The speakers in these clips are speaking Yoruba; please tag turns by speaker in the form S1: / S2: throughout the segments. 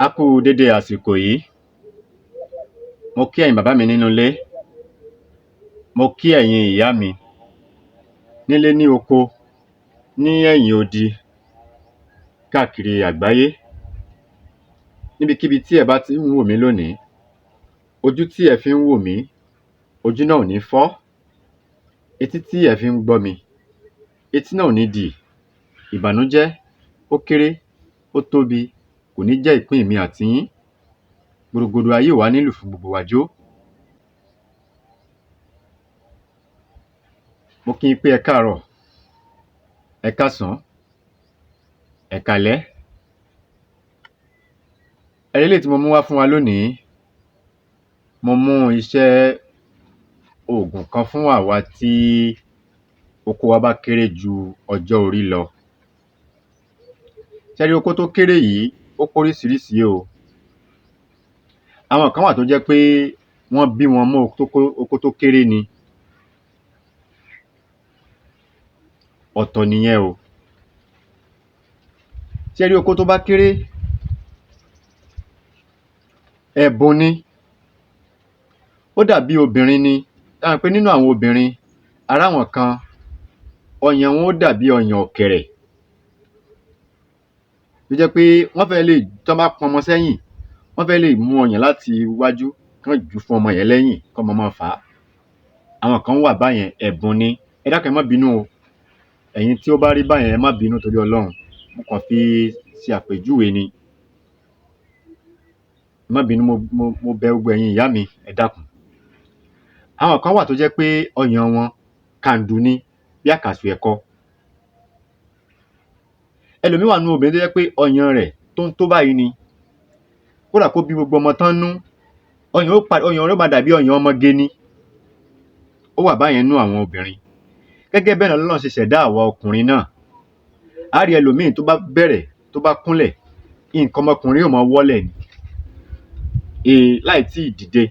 S1: A kú u dédé àsìkò yìí. Mo kí ẹ̀yin bàbá mi nínú ilé, mo kí ẹ̀yin ìyá mi nílé ní oko, ní ẹ̀yìn odi káàkiri àgbáyé. Níbikíbi tí ẹ bá tí ń wò mí lónìí, ojú tí ẹ̀ fí ń wò mí, ojú náà ò ní fọ́, etí tí ẹ̀ fí ń gbọ́ mi, etí náà ò ní di. Ìbànújẹ́, ó kéré, ó tóbi, kò ní jẹ́ ìpín èmi àti yín. Gbùrùgùdù ayé ò wá ní lù fún gbogbo wa jó. Mo kí yín pé ẹ káàárọ̀, ẹ káàsán, ẹ káalẹ́. Eléyìí tí mo mú wá fún wa lónìí, mo mú iṣẹ́ oògùn kan fún àwa tí okó wa bá kéré ju ọjọ́ orí lọ. Ṣẹ rí okó tó kéré yìí, ó póríṣiríṣi o. Àwọn kan wà tó jẹ́ pé wọ́n bí wọn mọ́ okó tó kéré ni, ọ̀tọ̀ nìyẹn o. Ṣẹ rí okó tó bá kéré, ẹ̀bùn ni, ó dàbí obìnrin ni. Ẹ mọ̀ pé nínú àwọn obìnrin, a ráwọn kan, ọyàn wọn ó dàbí ọyàn ọ̀kẹ̀rẹ̀ tó jẹ́ pé wọ́n fẹ́ẹ̀ lè, tán bá pọnmọ sẹ́yìn, wọ́n fẹ́ẹ̀ lè mú ọyàn láti iwájú kán jù ú fún ọmọ yẹn lẹ́yìn kọ́mọ máa fà á. Àwọn kan wà báyẹn, ẹ̀bùn ni. Ẹ dákun, ẹ má bínú o, ẹ̀yin tí ó bá rí báyẹn, ẹ má bínú torí Ọlọ́run, mo kàn fi ṣe àpèjúwe ni. Ẹ má bínú, mo bẹ gbogbo ẹ̀yin ìyá mi, ẹ dákun. Àwọn kan wà tó jẹ́ pé ọyàn wọn kàǹdù ni bí àkàsù ẹ̀kọ. Ẹlòmíì wà nínú obìnrin tó jẹ́ pé ọyàn rẹ̀ tóńtó báyìí ni, kódà kó bí gbogbo ọmọ tán nú, ọyàn ó padà, ọyàn rẹ̀ ó máa dàbí ọyàn ọmọge ni. Ó wà báyẹn nínú àwọn obìnrin. Gẹ́gẹ́ bẹ́ẹ̀ náà lọ́lọ́run ṣe ṣẹ̀dá àwa ọkùnrin náà. Á rí ẹlòmíì tó bá bẹ̀rẹ̀, tó bá kúnlẹ̀, nǹkan ọmọkùnrin yóò máa wọ́lẹ̀ ni um láì tíì dìde,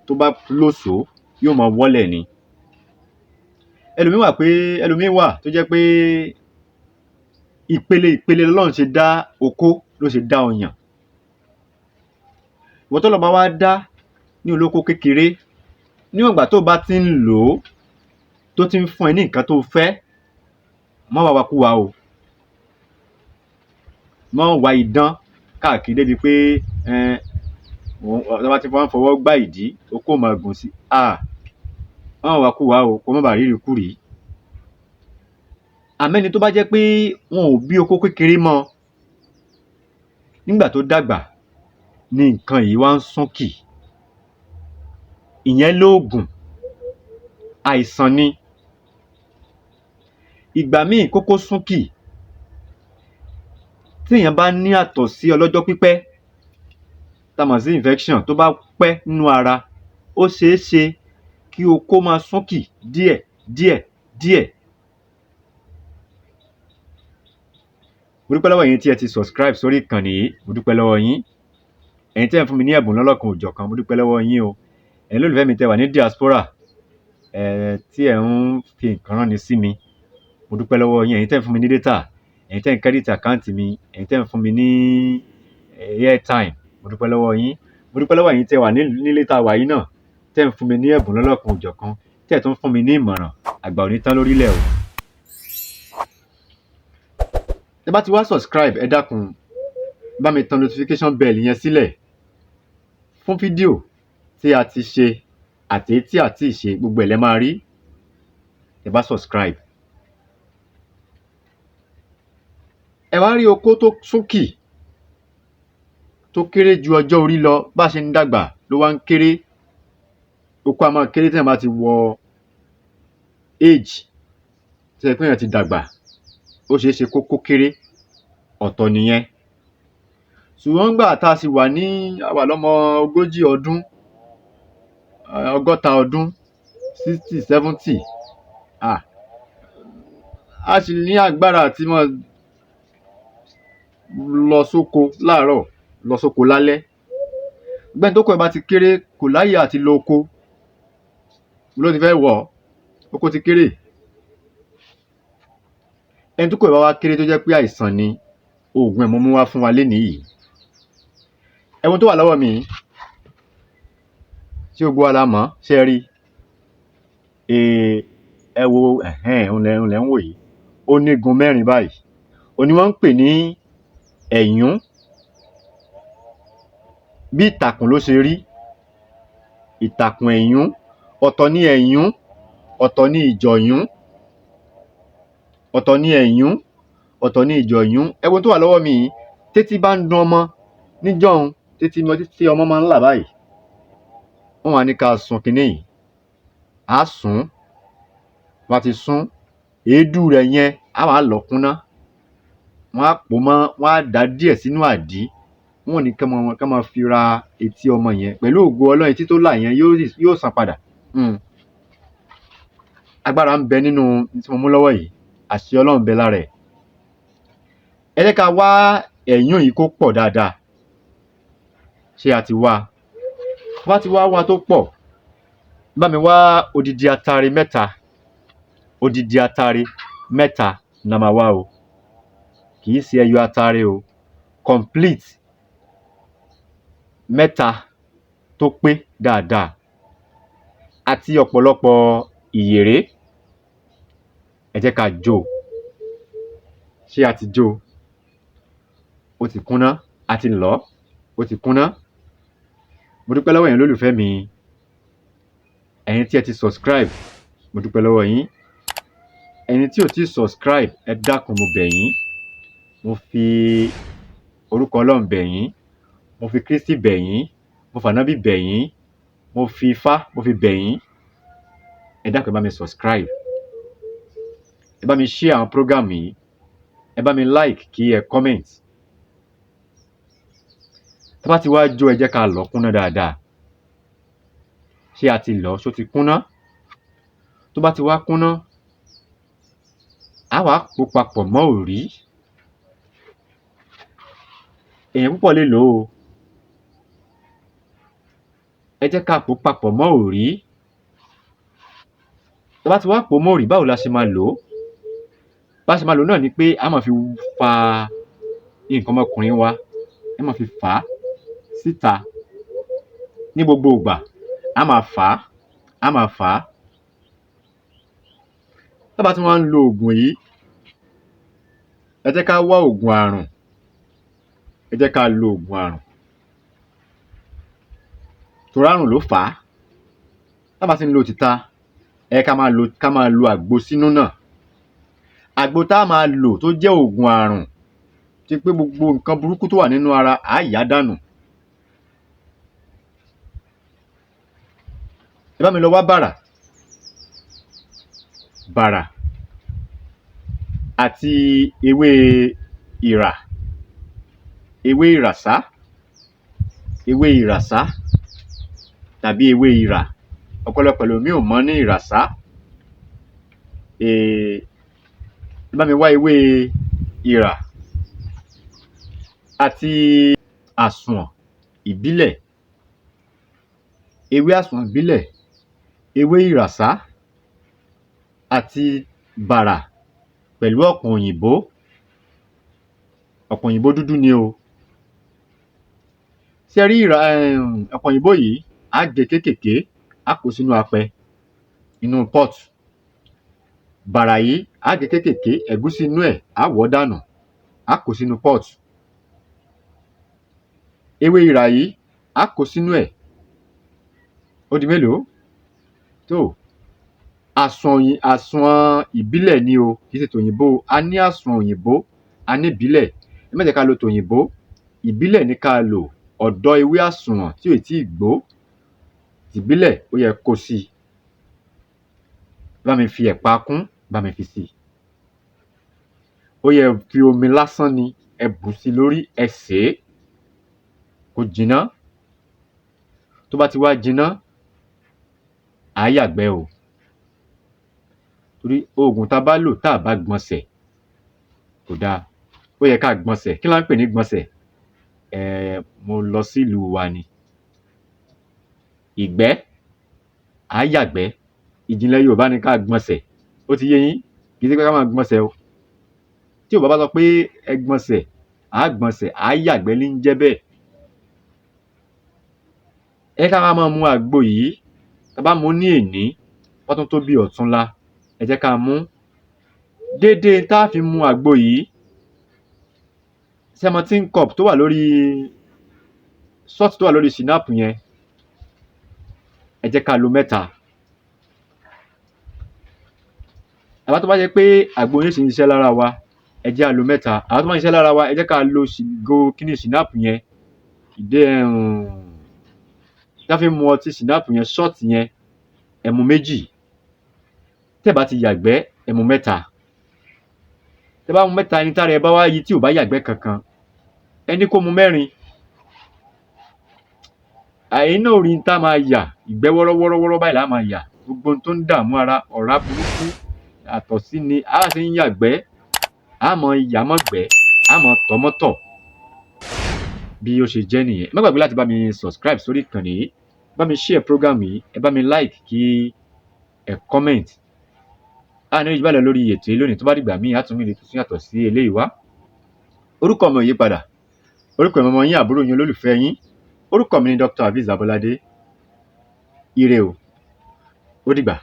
S1: tó bá lósòó, yóò máa wọ́lẹ̀ ni. Ẹlòmíì wà pé ẹlòmíì wà tó jẹ́ pé ìpele ìpele lọlọ́run ṣe dá okó, ló ṣe dá ọyàn. Ìwọ tọ́lọ́run bá wá dá ní olókó kékeré, níwọ̀n ìgbà tó o bá tí ń lò ó, tó tí ń fún ẹ ní nǹkan tó o fẹ́, má wàwàkuwà o. Má wá idán káàkiri débi pé um tán bá ti wá ń fọwọ́ gbá ìdí, okó ó máa gùn si. Um má wàwàkuwà o, kó o má baà rírìíkúrìí. Àmọ́ ẹni tó bá jẹ́ pé wọn ò bí okó kékeré mọ́ ọn, nígbà tó dàgbà ni nǹkan yìí wá ń súnkì, ìyẹn lóògùn, àìsàn ni. Ìgbà míì kókó súnkì, téèyàn bá ní àtọ̀sí ọlọ́jọ́ pípẹ́ tá a mọ̀ sí infection, tó bá pẹ́ nínú ara, ó ṣeé ṣe kí okó máa súnkì díẹ̀ díẹ̀ díẹ̀. Mo dúpẹ́ lọ́wọ́ ẹ̀yin tí ẹ ti subscribe sórí ìkànnì yìí, mo dúpẹ́ lọ́wọ́ yín. Ẹ̀yin tí ẹ̀ ń fún mi ní ẹ̀bùn lọ́lọ́kan-ò-jọ̀kan, mo dúpẹ́ lọ́wọ́ yín o. Ẹ̀yin olólùfẹ́ mi tẹ́ wà ní diaspora, tí ẹ̀ ń fi nǹkan ránni sí mi, mo dúpẹ́ lọ́wọ́ yín. Ẹ̀yin tẹ́ ń fún mi ní data, ẹ̀yin tẹ́ ń credit account mi, ẹ̀yin tẹ́ ń fún mi ní airtime, mo dúpẹ́ lọ́wọ́ yín. Mo dúpẹ́ lọ́wọ́ ẹ̀yin tẹ́ wà nílé tá a wà yìí náà, tẹ́ ń fún mi ní ẹ̀bùn lọ́lọ́kan-ò-jọ̀kan, tẹ́ ẹ̀ tún fún mi ní ìmọ̀ràn. Àgbà ò ní tán lórílẹ̀ o. Tẹ́ bá ti wá subscribe, ẹ dákun, bá mi tan notification bell yẹn sílẹ̀ fún fídíò tí a ti ṣe àti èyí tí à tíì ṣe, gbogbo ẹ̀ lẹ máa rí tẹ́ bá subscribe. Ẹ wá rí okó tó súnkì, tó kéré ju ọjọ́ orí lọ, bá ṣe ń dàgbà ló wá ń kéré. Okó á máa kéré téèyàn bá ti wọ age tó yẹ péèyàn ti dàgbà, ó ṣeé ṣe kókó kéré, ọ̀tọ̀ nìyẹn. Ṣùgbọ́n ńgbà tá a sì wà ní, a wà lọ́mọ ogójì ọdún, ọgọ́ta ọdún, 60, 70, a sì ní agbára àti máa lọ sóko láàárọ̀, lọ sóko lálẹ́. Ṣùgbọ́n ẹni tókó ẹ̀ bá ti kéré, kò láyè àti lọ oko, ló ti fẹ́ wọ̀ ọ́, oko ti kéré. Ẹni tókó ẹ̀ bá wá kéré tó jẹ́ pé àìsàn ni, oògùn ẹ̀ mo mú wá fún wa lénìí yìí. Ẹ wo ohun tó wà lọ́wọ́ mi yìí. Ṣé gbogbo wa la mọ̀ ọ́n? Ṣé ẹ rí i? Ẹ wo òun lẹ̀ ń wò yìí. Ó nígun mẹ́rin báyìí. Òhun ni wọ́n ń pè ní ẹ̀yún. Bí ìtàkùn ló ṣe rí. Ìtàkùn ẹ̀yún. Ọ̀tọ̀ ni ẹ̀yún, ọ̀tọ̀ ni ìjọ̀yún. Ọ̀tọ̀ ni ẹ̀yún, ọ̀tọ̀ ni ìjọ̀yún. Ẹ wo ohun tó wà lọ́wọ́ mi yìí. Tétí bá ń dun ọmọ níjọ́un, tí ọmọ máa ń là báyìí, wọ́n wá ní ká sun kiní yìí. Á sùn ún. Tá bá ti sún, èédú rẹ̀ yẹn á wá lọ̀ọ́ kúnná. Wọ́n á pò ó mọ́, wọ́n á dà á díẹ̀ sínú àdí. Wọ́n ó ní kán máa fi ra etí ọmọ yẹn. Pẹ̀lú ògo Ọlọ́run, etí tó là yẹn yóò sàn padà. Agbára ń bẹ nínú n tí mo mú lọ́wọ́ yìí. Àṣẹ Ọlọ́run ń bẹ lára ẹ̀. Ẹ jẹ́ ká wá ẹ̀yún yìí kó pọ̀ dáadáa. Ṣé a ti wá a? Tá bá ti wá wá a tó pọ̀, bá mi wá odidi atare mẹ́ta. Odidi atare mẹ́ta la máa wá o. Kì í ṣe ẹyọ atare o. Complete mẹ́ta tó pé dáadáa àti ọ̀pọ̀lọpọ̀ ìyèré. Ẹ jẹ́ ká jó o. Ṣé a ti jó o? Ó ti kúnná, a ti lọ̀ ọ́, ó ti kúnná. Mo dúpẹ́ lọ́wọ́ ẹ̀yin olólùfẹ́ mi. Ẹ̀yin tí ẹ ti subscribe, mo dúpẹ́ lọ́wọ́ yín. Ẹni tí ò tíì subscribe, ẹ dákun, mo bẹ̀ yín. Mo fi orúkọ Ọlọ́run bẹ̀ yín. Mo fi Kristi bẹ̀ yín. Mo fànábì bẹ̀ yín. Mo fi Ifá, mo fi bẹ̀ yín. Ẹ dákun, ẹ bá mi subscribe. Ẹ bá mi share àwọn program yìí. Ẹ bá mi like, kí ẹ comment. Tá bá ti wá jó, ẹ jẹ́ ká lọ̀ ọ́ kúnná dáadáa. Ṣé a ti lọ̀ ọ́? Ṣó ti kúnná? Tó bá ti wá kúnná, á wá pò ó papọ̀ mọ́ òrí. Èèyàn púpọ̀ lè lò ó o. Ẹ jẹ́ ká pò ó papọ̀ mọ́ òrí. Tá bá ti wá pò ó mọ́ òrí, báwo la ṣe máa lò ó? Bá ṣe máa lò ó náà ni pé á máa fi fa nǹkan ọmọkùnrin wa, á máa fi fà á síta ní gbogbo ìgbà. Á máa fà á, á máa fà á. Tá bá tún wá ń lo ògùn yìí, ẹ jẹ́ ká wá ògùn àrùn. Ẹ jẹ́ ká lo ògùn àrùn. Torí àrùn ló fà á. Tá bá sì ń lo tìta, ẹ jẹ́ ká máa lo àgbo sínú náà. Àgbo tá máa lò tó jẹ́ ògùn àrùn, tí pé gbogbo nǹkan burúkú tó wà nínú ara, á yà á dànù. Ẹ bá mi lọ wá bàrà. Bàrà àti ewé ìrà, ewé ìràsá, ewé ìràsá tàbí ewé ìrà. Ọ̀pọ̀lọpọ̀ ẹlòmíì ò mọ̀ ní ìràsá. Ẹ bá mi wá ewé ìrà àti àsùnwọ̀n ìbílẹ̀. Ewé àsùnwọ̀n ìbílẹ̀, ewé ìràsá àti bàrà pẹ̀lú ọ̀pọ̀n òyìnbó. Ọ̀pọ̀n òyìnbó dúdú ni o. Ṣé ẹ rí ìrà ọ̀pọ̀n òyìnbó yìí, á gé e kéékèèké, á kó sínú apẹ, inú pot. Bàrà yìí, á gé kéékèèké, ẹ̀gúsí inú ẹ̀, á wọ̀ ọ́ dànù, á kó sínú pot. Ewé ìrà yìí, á kó sínú ẹ̀. Ó di mélòó? Tó àsùnwọ̀n ìbílẹ̀ ni o, kì í ṣe tòyìnbó o. A ní àsùnwọ̀n òyìnbó, a ní ìbílẹ̀. Ẹ má jẹ́ ká lo tòyìnbó. Ìbílẹ̀ ni ká lò. Ọ̀dọ́ ewé àsùnwọ̀n tí ò tíì gbó, tìbílẹ̀, ó yẹ kó sí i. Bá mi fi ẹ̀pà kún, bá mi fi sí i. Ó yẹ fi omi lásán ni, ẹ bù sí i lórí, ẹ sè é kó jiná. Tó bá ti wá jiná, à á yàgbẹ́ o. Torí oògùn tá bá lò tá bá gbọnsẹ̀, kò dáa. Ó yẹ ká gbọnsẹ̀. Kí là ń pè ní gbọnsẹ̀? Mo lọ sílùú wa ni. Ìgbẹ́, à á yàgbẹ́. Ìjìnlẹ̀ Yorùbá ni ká gbọnsẹ̀. Ó ti yé yín? Kì í ṣe pé ká máa gbọnsẹ̀ o. Tí Yorùbá bá sọ pé ẹ gbọnsẹ̀, à á gbọnsẹ̀, à á yàgbẹ́ ní ń jẹ́ bẹ́ẹ̀. Ẹ jẹ́ ká wá máa mu àgbo yìí. Tá bá mu ní èní, tó bá tún tó bí ọ̀túnla, ẹ jẹ́ ká mú dédé tá fi mu àgbo yìí. Ṣé ẹ mọ tin cup tó wà lórí salt tó wà lórí schnapps yẹn? Ẹ jẹ́ ká lo mẹ́ta. Àwa tó bá jẹ́ pé àgbo yẹn ṣì ń ṣiṣẹ́ lára wa, ẹ jẹ́ á lo mẹ́ta. Àwa tó bá ń ṣiṣẹ́ lára wa, ẹ jẹ́ ká lo ìgò kíní schnapps yẹn, ìdé tá fi ń mu ọtí schnapps yẹn, shot yẹn, ẹ mu méjì. Tẹ́ ẹ̀ bá ti yàgbẹ́, ẹ mu mẹ́ta. Tẹ́ bá mu mẹ́ta, ẹni tára ẹ bá wá yí tí ò bá yàgbẹ́ kankan, ẹ ní kó mu mẹ́rin. Ẹ̀yin náà ó rí n tá máa yà, ìgbẹ́ wọ́rọ́wọ́rọ́wọ́rọ́ báyìí lá máa yà. Gbogbo ohun tó ń dààmú ara, ọ̀rá burúkú, àtọ̀sí ni, á ṣe ń yàgbẹ́, á mọ yà mọ́gbẹ́, á mọ tọ̀ mọ́tọ̀. Bí ó ṣe jẹ́ nìyẹn. Má gbàgbé láti bá mi subscribe sórí ìkànnì yìí, bá mi share program yìí, ẹ bá mi like, kí ẹ comment. A ní ìjùbálẹ̀ lórí ètò yìí lónìí. Tó bá dìgbà míì, á tún mí lè tuntun yàtọ̀ sí eléyìí wá. Orúkọ mi ò yí padà. Orúkọ mi, ọmọ yín, àbúrò yín, olólùfẹ́ yín. Orúkọ mi ni Dr. Aviz Abolade. Ire o. Ó dìgbà.